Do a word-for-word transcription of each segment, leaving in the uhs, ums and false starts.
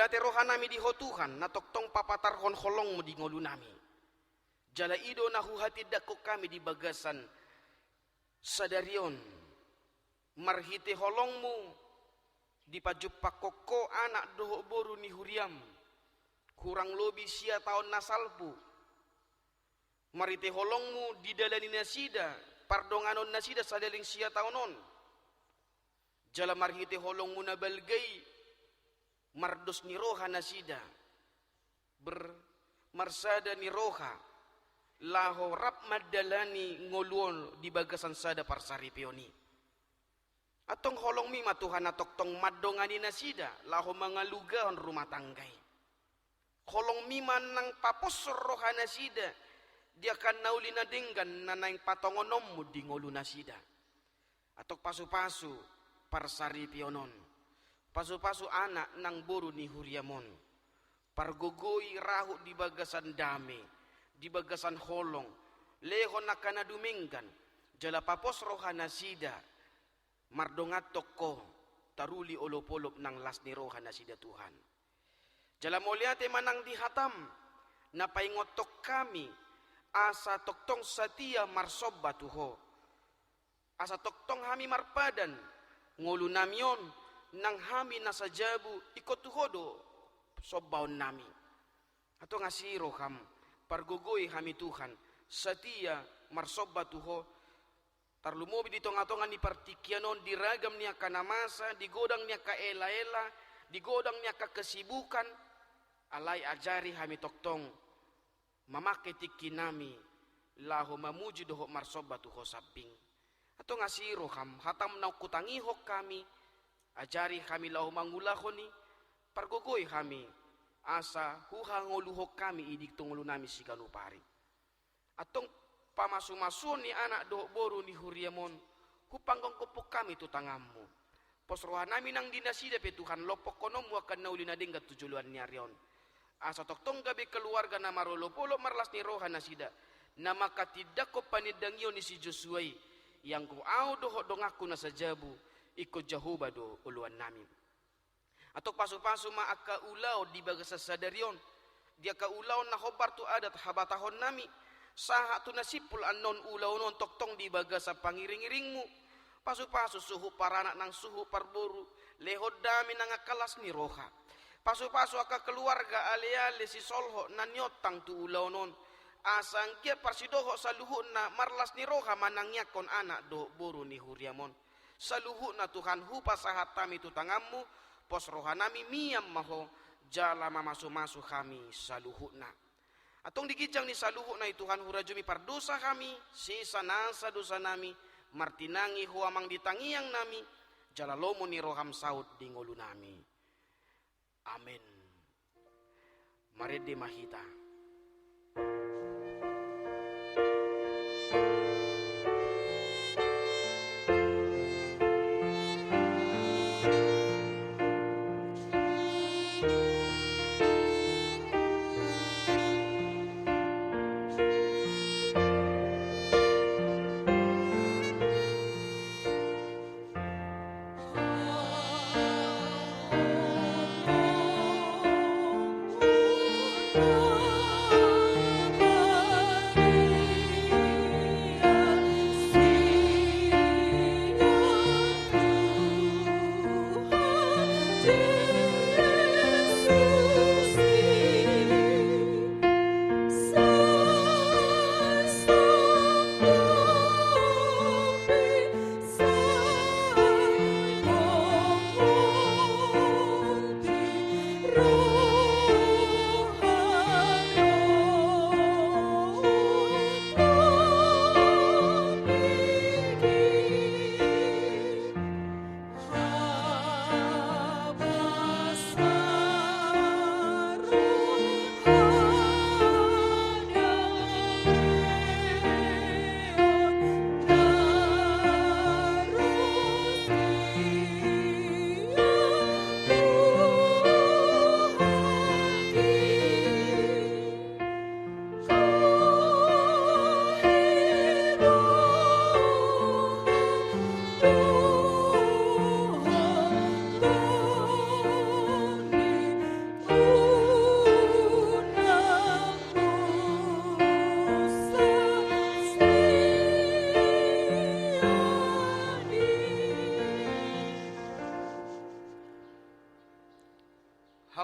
Mauliate rohanami di Ho Tuhan, na tongtong papatarhon holongmu di ngolunami. Jala i do na huhatindangkon hami di bagasan sadari on. Marhite holongmu, dipajumpangkon Ho anak dohot boru ni huriam, hurang lobi sia taon na salpu. Marhite holongmu didalani nasida pardonganon nasida saleleng sia taon on. Jala marhite holongmu na balga i, mardos ni roha nasida, ber-, marsada ni roha, laho rap mandalani ngolu on di bagasan sada parsaripeon i. Antong holongmi ma Tuhan na tongtong mandongani nasida, laho mangalugahon rumah tangga i. Holongmi ma nang paposhon roha nasida, di angka na uli na denggan na naeng patongononmu di ngolu nasida. Antong pasupasu parsaripeon on. Pasupasu anak nang boru ni huriam on. Pargogoi rahut di bagasan dame, di bagasan holong, lehon angka na dumenggan, jala papos roha nasida, mardonganhon Ho, taruli olopolop nang las ni roha nasida Tuhan. Jala mauliate ma nang di hatam, na paingothon hami, asa tongtong satia marsomba tu Ho. Asa tongtong hami marpadan, ngolunami on, nang hami na sajabu, ingkon tu Ho do sombaonnami. Antong asi roham, pargogoi hami Tuhan, satia marsomba tu Ho, tarlumobi di tongatonga ni partingkian on, di ragam ni angka na masa, di godang ni angka elaela, di godang ni angka kesibukan, alai ajari hami tongtong mamangke tingkinami, laho mamuji dohot marsomba tu Ho sambing. Antong asi roham, hatam naung hutangihon hami, ajari hami laho mangulahon i, pargogoi hami, asa huhangoluhon hami i di ngolunami siganup ari. Antong pamasumasuon ni anak dohot boru ni huriam on, hupanggonggophon hami tu tanganmu. Pos rohanami nang di nasida pe Tuhan, lompokkononmu angka na uli na denggan tu joloan ni ari on. Asa tongtong gabe keluarga na marolopolop marlas ni roha nasida, na manghatindanghon panindangion ni si Josua i, ianggo ahu dohot donganku na sajabu, ingkon Jahowa do oloannami. Antong pasupasu ma angka ulaon di bagasan sadari on, di angka ulaon na hombar tu adat habatahonnami, sahat tu na simpul annon ulaon on tongtong di bagasan pangiringiringmu. Pasupasu suhut paranak nang suhut parboru, lehon dame nang angka las ni roha. Pasupasu angka keluarga aleale sisolhot na niontang tu ulaon on, asa anggiat parsidohot saluhutna marlas ni roha manangiangkon anak dohot boru ni huriam on. Saluhutna Tuhan hupasahat hami tu tanganmu, pos rohanami mian ma Ho, jala mamasumasu hami saluhutna. Antong di ginjang ni saluhutna i Tuhan hurajumi pardosa hami, sesa nasa dosanami, martinangi Ho Amang di tangiangnami, jala lomo ni roham saut di ngolunami. Amen. Marende ma hita.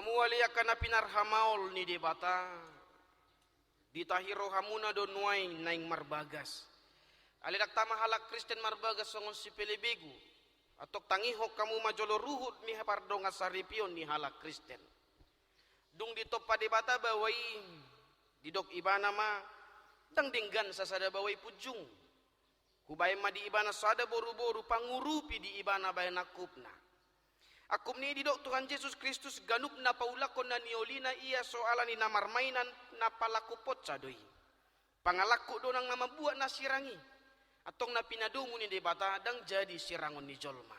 Hamu ale angka na pinarhamaol ni Debata, ditahi rohamuna do nuaeng naeng marbagas. Alai ndang tama halak Kristen marbagas songon sipelebegu. Antong tangihon hamu ma jolo ruhut ni pardongansaripeon ni halak Kristen. Dung ditompa Debata baoa i, didok Ibana ma, ndang denggan sasada baoa i punjung. Hubaen ma di Ibana sada boruboru pangurupi di Ibana bahen angkupna. Angkup ni i didok Tuhan Jesus Kristus, ganup na paulakhon na niolina ia so ala ni na marmainan, na palangkuphonsa do i. Pangalangkup do nang na mambuat na sirang i. Antong na pinadomu ni Debata ndang jadi sirangon ni jolma.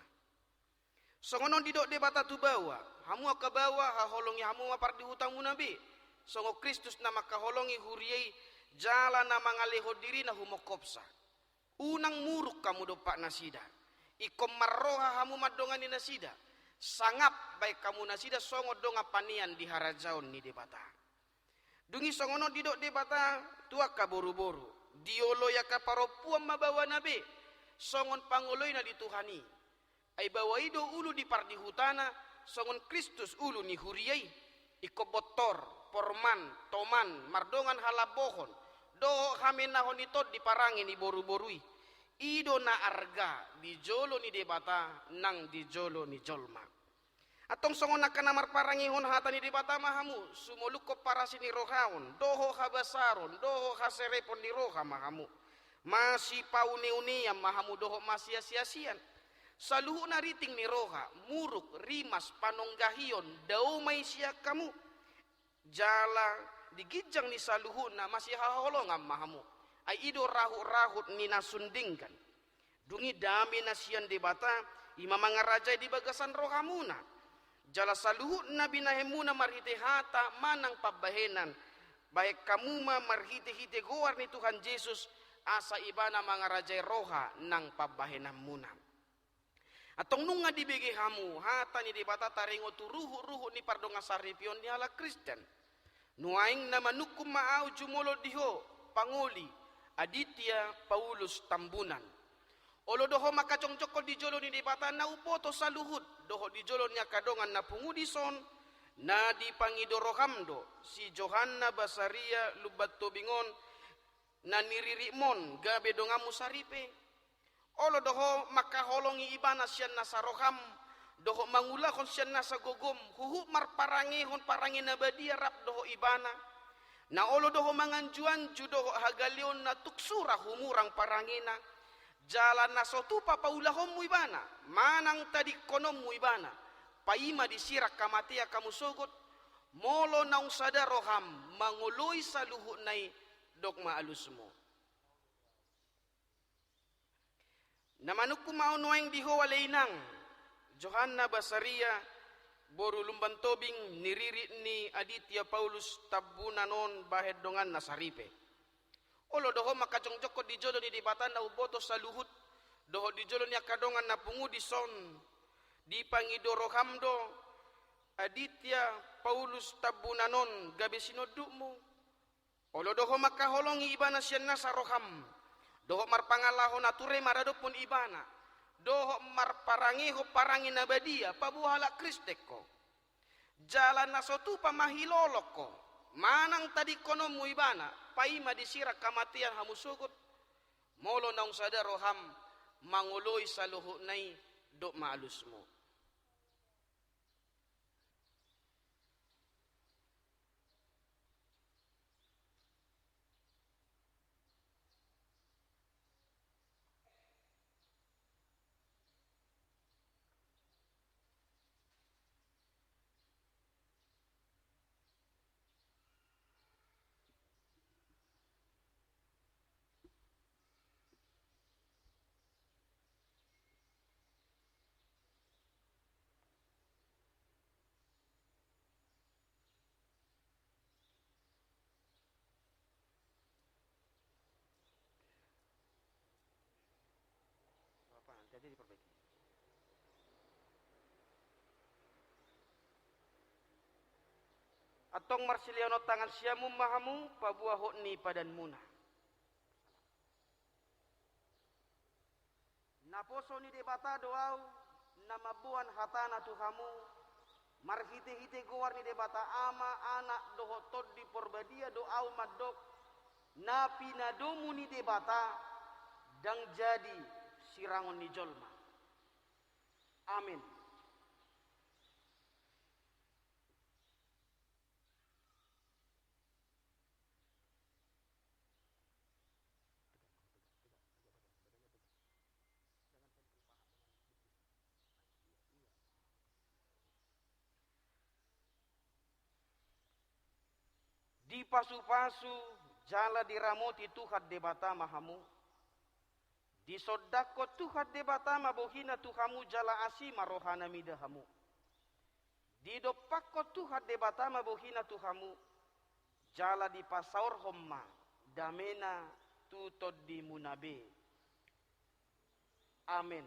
Songon on didok Debata tu baoa, hamu angka baoa, haholongi hamu ma pardihutamuna be, songon Kristus na mangkaholongi huria i, jala na mangalehon dirina humongkopsa. Unang muruk hamu dompak nasida. Ingkon marroha hamu mandongani nasida. Sangap baen hamu nasida songon dongan panean di harajaon ni Debata. Dung i songon on didok Debata tu angka boruboru, dioloi angka parompuan ma baoana be, songon pangoloina di Tuhan i. Ai baoa i do ulu ni pardihutana, songon Kristus ulu ni huria i. Ingkon bontor, porman, toman, mardongan halambohon, dohot hamenahon ni tondi parange ni boruboru i. I do na arga di jolo ni Debata nang di jolo ni jolma. Antong songon angka na marparangehon hata ni Debata ma hamu, sumolukhon parasi ni rohaon, dohot habasaron, dohot haserepon ni roha ma hamu. Masipauneunean ma hamu dohot masiasiasian. Saluhutna riting ni roha, muruk, rimas, panonggahion, dao ma i sian hamu. Jala di ginjang ni saluhutna masihaholongan ma hamu. Ai i do rahutrahut ni na sun denggan. Dung i dame na sian Debata, i ma mangarajai di bagasan rohamuna. Jala saluhut na binahenmuna marhite hata manang pambahenan, bahen hamu ma marhitehite goar ni Tuhan Jesus, asa Ibana mangarajai roha nang pambahenanmuna. Antong nunga dibege hamu hata ni Debata taringot tu ruhutruhut ni pardongansaripeon ni halak Kristen. Nuaeng na manungkun ma ahu jumolo di ho, pangoli, Aditya Paulus Tambunan. Olo do ho mangkajongjongkon di jolo ni Debata na umboto saluhut, dohot di jolo ni angka dongan na pungu dison, na dipangido roham do si Johanna Basaria Lumban Tobing on, na niriritmon gabe donganmu saripe. Olo do ho mangkaholongi Ibana sian nasa roham, dohot mangulahon sian nasa gogom, huhut marparangehon parange na badia rap dohot Ibana. Na olo do ho manganjuanju dohot hagaleonna tung sura humurang parangena, jala na so tupa paulahonmu Ibana, manang tadingkononmu Ibana, paima disirang hamatean hamu sogot, molo naung sada roham mangoloi saluhutna i, dok ma alusmu. Na manungkun ma ahu nuaeng di ho ale inang, Johanna Basaria, boru Lumban Tobing, niririt ni Aditya Paulus Tambunan on bahen donganna saripe. Olo do ho mangkajongjongkon di jolo ni Debata na umboto saluhut, dohot di jolo ni angka dongan na pungu dison, dipangido roham do Aditya Paulus Tambunan on gabe sinondukmu. Olo do ho mangkaholongi Ibana sian nasa roham, dohot marpangalaho na ture maradophon Ibana, dohot marparangehon parange na badia paboa halak Kristen ho. Jala na so tupa mahilolong ho, manang tadingkononmu Ibana, paima disirang hamatean hamu sogot, molo naung sada roham mangoloi saluhutna i, dok ma alusmu. Apa, nanti aja diperbaiki. Antong marsilehonon tangan siamun ma hamu paboa hot ni padanmuna. Naposo ni Debata do ahu na mamboan hatana tu hamu, Marhite-hite goar ni Debata Ama, Anak, dohot Tondi Porbadia do ahu mandok, na pinadomu ni Debata ndang jadi sirangon ni jolma. Amin. Dipasu-pasu jala diramoti Tuhan Debata ma hamu. Disondangkon Tuhan Debata ma bohina tu hamu jala asi ma rohana mida hamu. Didompakkon Tuhan Debata ma bohina tu hamu, jala dipasaorhon ma damena tu tondimuna be. Amen.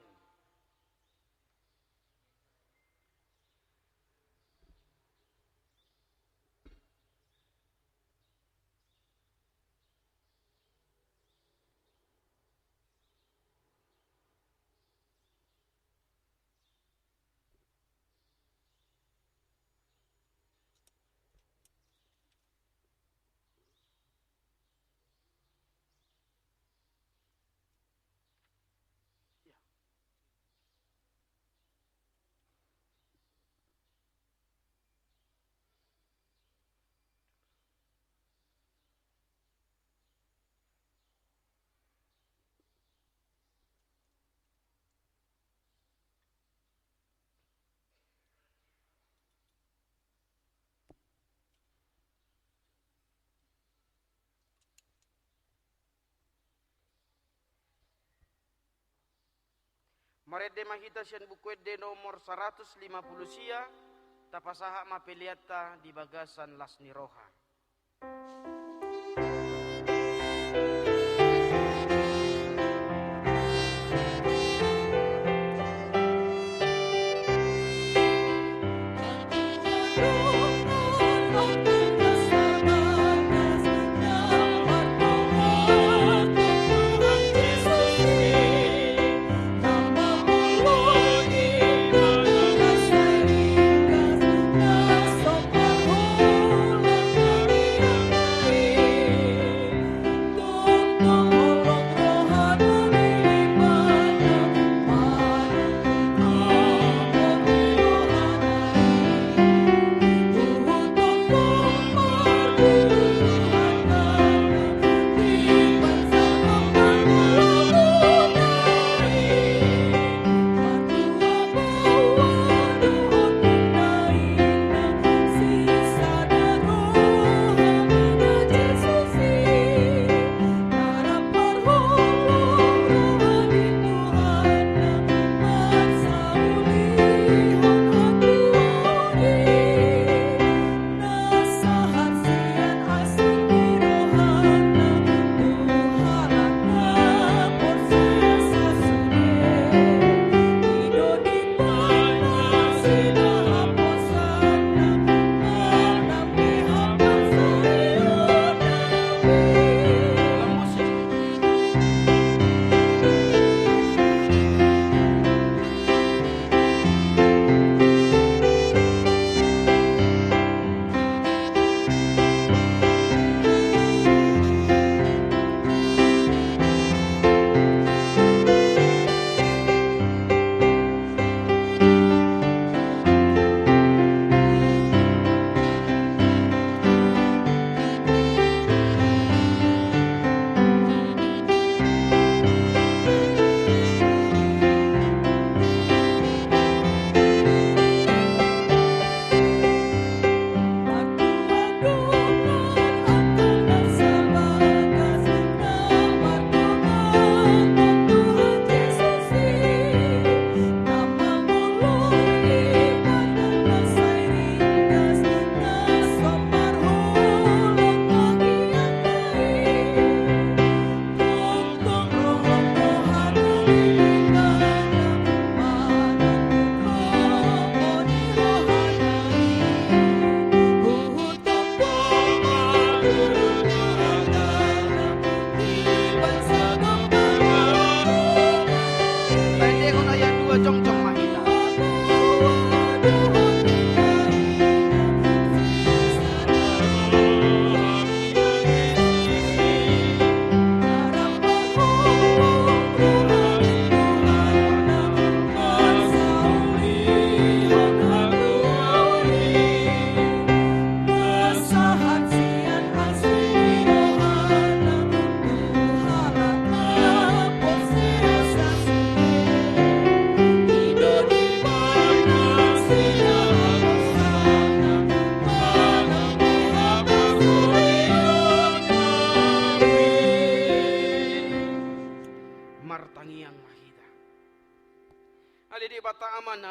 Marende ma hita sian Buku Ende nomor saratus lima pulu sia, tapasahat ma peleanta di bagasan las ni roha.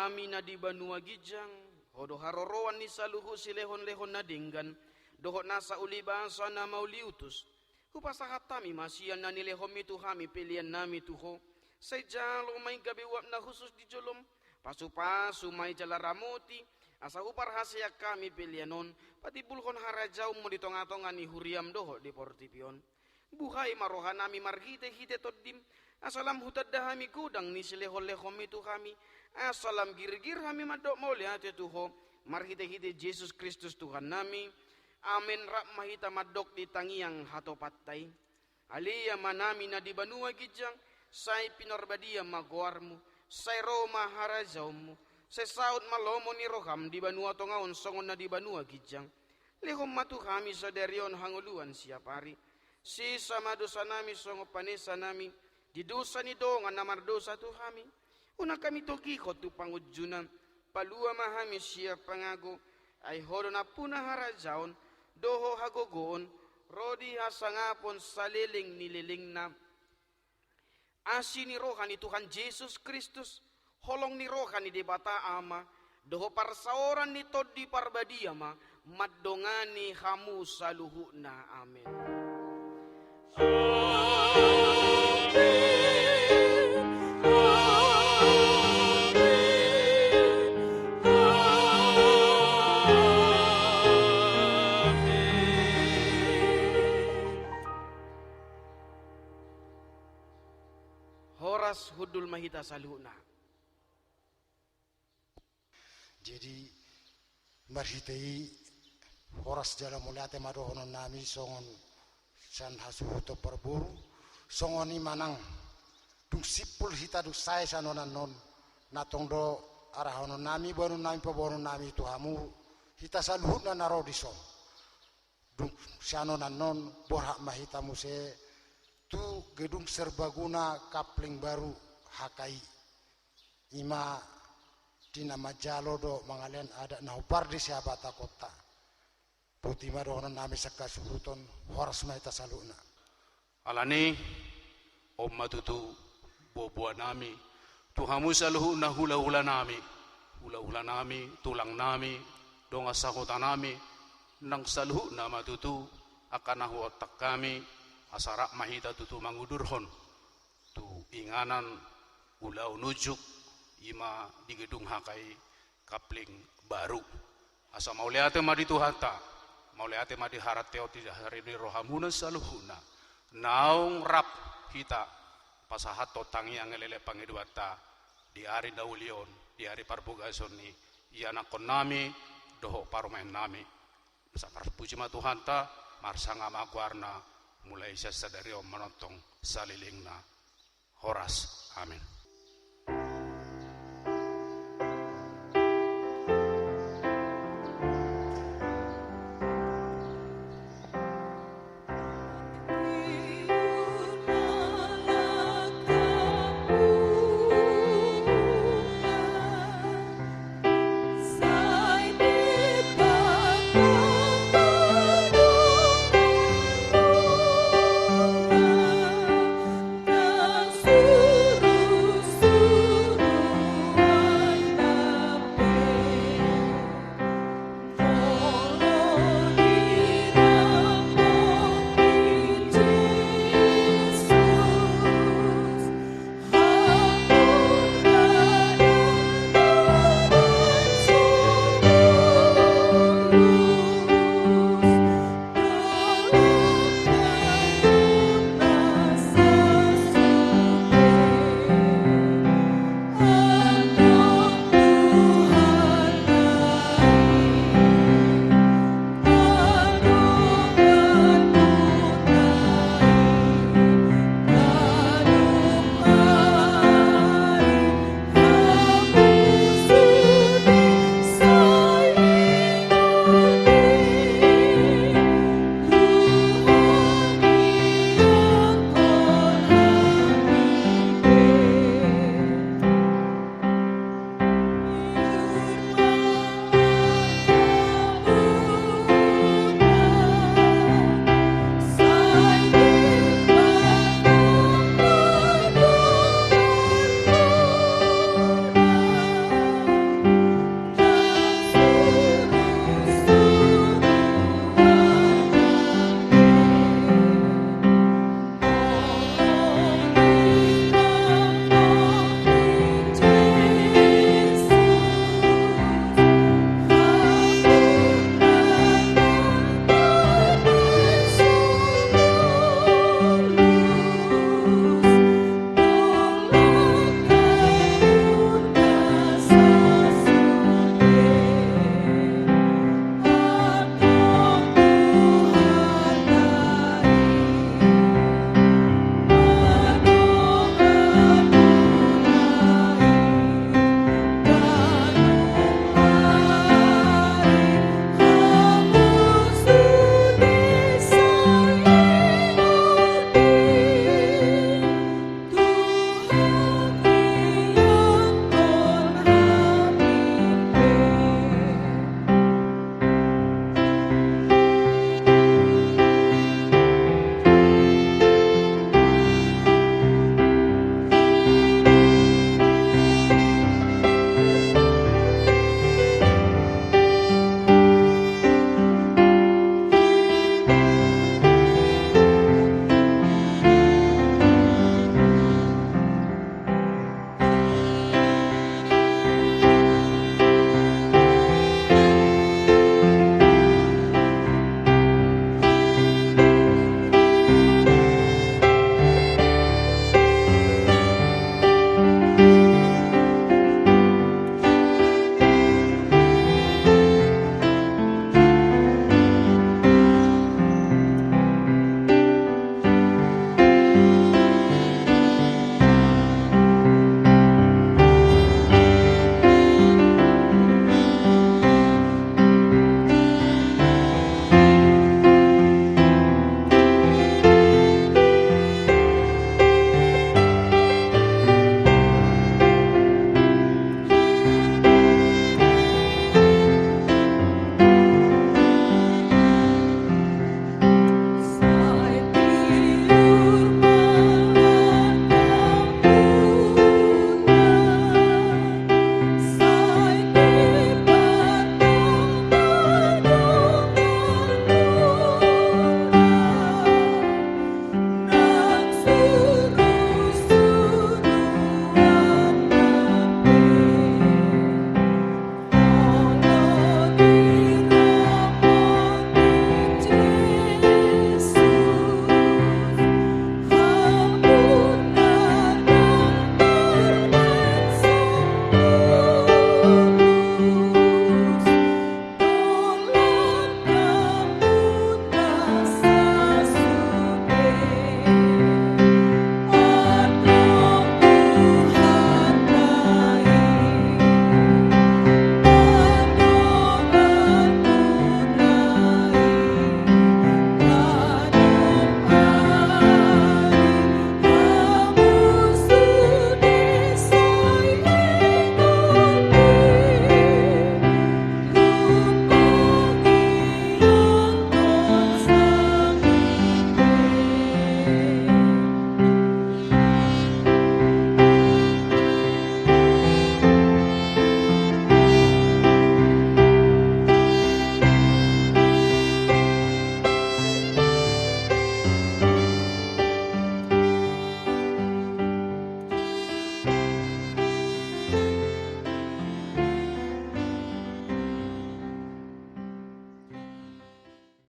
Ami na di banua ginjang, Ho do haroroan ni saluhut silehonlehon na denggan dohot nasa ulibasa na mauliutus. Hupasahat hami ma sian na nilehonMi tu hami peleannami tu Ho. Sai jalo ma i gabe uap na hushus di jolom. Pasupasu ma i jala ramoti, asa huparhaseang hami pelean on patimbulhon harajaonMu di tongatonga ni huriaM dohot di portibi on. Buhai ma rohanami marhitehite TondiM, asa lam hutanda hami godang ni silehonlehonMi tu hami, asa lam girgir hami mandok mauliate tu Ho, marhitehite Jesus Kristus Tuhannami. Amen. Rap ma hita mandok di tangiang hatopanta i. Ale Amanami na di banua ginjang, sai pinarbadia ma goarMu, sai ro ma harajaonMu, sai saut ma lomo ni rohaM di banua tonga on songon na di banua ginjang. Lehon ma tu hami sadari on hangoluan siapari. Sesa ma dosanami songon panesanami di dosa ni dongan na mardosa tu hami. Unang hami togihon tu pangunjunan, palua ma hami sian pangago, ai Ho do nampuna harajaon, dohot hagogoon, ro di hasangapon saleleng ni lelengna. Asi ni roha ni Tuhan Jesus Kristus, holong ni roha ni Debata Ama, dohot parsaoran ni Tondi Parbadia ma mandongani hamu saluhutna. Amen. Amen. Amen. Amen. Horas, hundul ma hita saluhutna. Jadi, marhite i horas jala mauliate ma dohononnami songon sian hasuhuton parboru, songon i ma nang dung simpul hita dung sae sian on annon, na tong do arahononnami, boanonnami, paboanonnami tu hamu, hita saluhutna na ro dison. Dung sian on annon borhat ma hita muse tu Gedung Serbaguna Kapling Baru H K I. I ma di na manjalo dohot mangalean adat na hombar di sihabatakonta. Boti ma dohononnami sian hasuhuton, horas ma hita saluhutna. Alani, on ma tutu boaboanami tu hamu saluhutna hulahulanami, hulahulanami, tulangnami, dongan sahutanami, nang saluhutna ma tutu angka na huontang hami, asa rap ma hita tutu mangudurhon tu inganan ulaon unjuk, i ma di Gedung H K I Kapling Baru. Asa mauliate ma di Tuhanta, mauliate ma diharanteon di ari ni rohamuna saluhutna. Naung rap hita pasahathon tangiang elek pangidoanta di ari na uli on, di ari parbagason ni ianakkonnami dohot parumaennami. Asa marpuji ma Tuhanta, marsangap ma goarna, mulai sian sadari on manongtong salelengna. Horas. Amen.